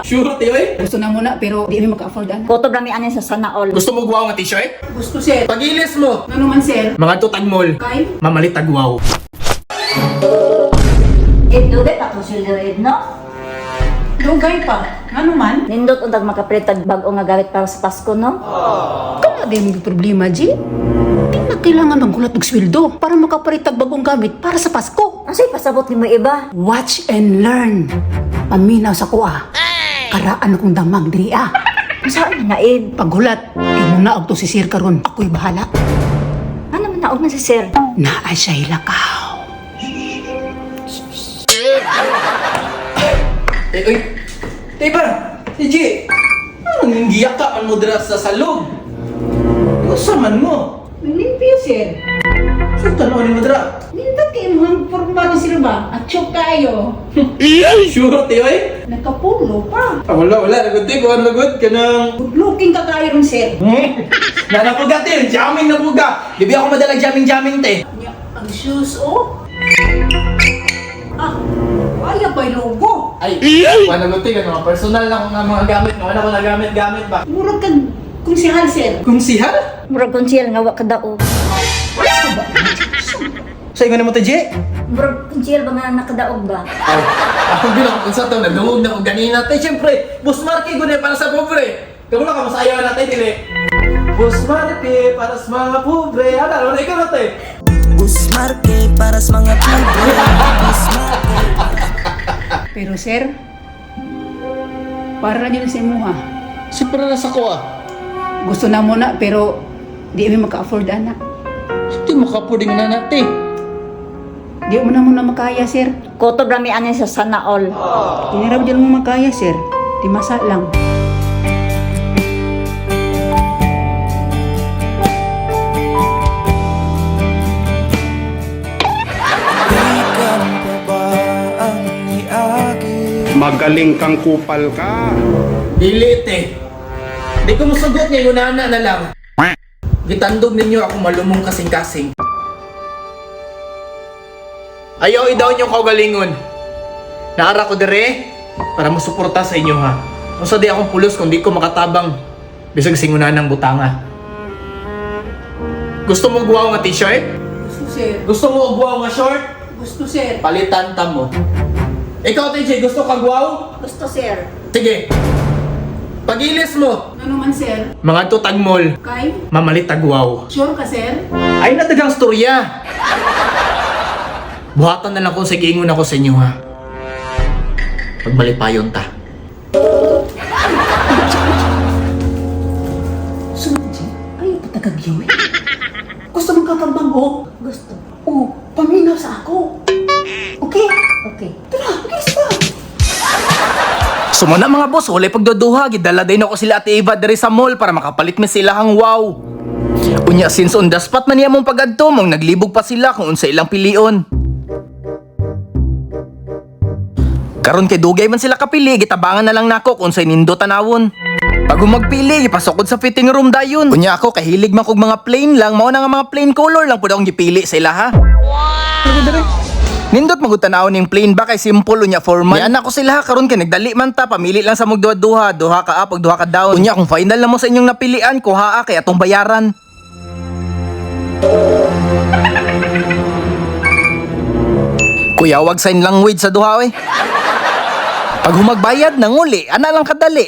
Sure, tiyo eh. Gusto na muna pero di mi maka-afford ana. Kutob rami ani sa sana all. Gusto mo guwaw nga t-shirt? Gusto, sir. Pagilis mo. Ano man, sir? Mga tutag mall. Kay? Mamalit tagwaw. Dugay pa ko sulod, no? Dugay pa. Ano man? Nindot untag makapalit bag-o nga gamit para sa Pasko, no? Kung na din problema, G. Di na kailangan maghulat og sweldo para makapalit og bagong gamit para sa Pasko. Unsay pasabot nimo iba? Watch and learn. Paminaw sa kuha. Karaan akong damag diri ah. Unsa man na ib? Paghulat, imo na og to si sir karon. Ako'y bahala. Ano man naog man si sir? Naa siya lakaw. Eh, uy. Tiba, si G. Anong giyak ka man mo dira sa salog? Usa man mo. Limpyo, sir. Sa tanong ni mo dira? Nindot kay imong forma ni sir ba? Atyo kayo. Sure, tiyo eh. Nakapulo pa. Ah, wala, wala. Lagod, tiyo. Kuhan lagod ka ng. Good looking ka kayo ron, sir. Nanapuga, tiyo. Jamming na puga. Di ba ako madalag jamming-jamming, te? Nya, ang shoes, oh. Ah, kaya ba'y logo? Ay, wala lagod, tiyo. Mga personal na akong nga mga gamit. Wala ko nagamit-gamit ba? Murag kag kung si Hal, sir. Kung sihal? Murag konsihal nga wa kadaog. Sa ingon mo, te, G? Murag konsihal ba nga nakadaog ba? Ay, ako bilang kung sa to, nagdungog na ko ganina. Te, siyempre, Boss Marky, gunay para sa pobre. Kamu na kamusayaw natin, dili. Boss Marky, para sa mga pobre. Ano, ano, ikaw na, te. Busmarke para sa mga pobre. Busmarke. Pero sir, para na yun sa imuha. Siyempre na sa ko, ah. Gusto na muna pero di mi maka-afford ana. Hindi makapuding na natin. Di mo na muna makaya, sir. Kutob rami ani sa sana all. Tinirab dyan mo makaya, sir. Di masa lang. Ikan pa ba ang niagi? Magaling kang kupal ka. Dili, te. Di ko musugot niya, yunana na lang. Gitandog ninyo ako malumong kasing-kasing. Ayaw idaw niyo kaugalingon. Naara ko dire para musuporta sa inyo ha. Unsa di akong pulos kung di ko makatabang bisag singunan ng butanga. Gusto mo guwaw nga t-shirt? Gusto, sir. Gusto mo guwaw nga short? Gusto, sir. Palitan ta mo. Ikaw, TJ, gusto ka guwaw? Gusto, sir. Sige. Pagilis mo. Ano man, sir? Mga tutag mall. Kay? Mamalit tagwaw. Sure ka, sir? Ay natagang storya. Buhatan na lang kung sige ingon ako sa inyo ha. Pagmalipayon ta. Sunod, G. Ayaw patagagyo eh. Gusto mong kakagbago? Gusto. Oh, paminaw sa ako. Okay? Okay. Tara, bilis pa. Sumuna mga boss, walay pagduduha, gidala din ako sila Ate Eva diri sa mall para makapalit mi sila hang wow. Unya since on the spot man niya mong pagadto, mong naglibog pa sila kung unsa ilang pilion. Karon kay dugay man sila kapili, gitabangan na lang nako kung unsay nindo tanawon. Pag magpili, ipasukod sa fitting room dayon. Unya ako kahilig man kog mga plain lang, mao na nga mga plain color lang pud akong gipili sa ila ha. Nindot magud tan-awon ning plain ba kay simple unya formal. Niana ko sila karon kay nagdali man ta pamili lang sa mugduha duha, duha ka up ug duha ka down. Unya kung final na mo sa inyong napilian, kuhaa kay atong bayaran. Kuya, wag sign language sa duha oy. Pag humagbayad nanguli, ana lang kadali.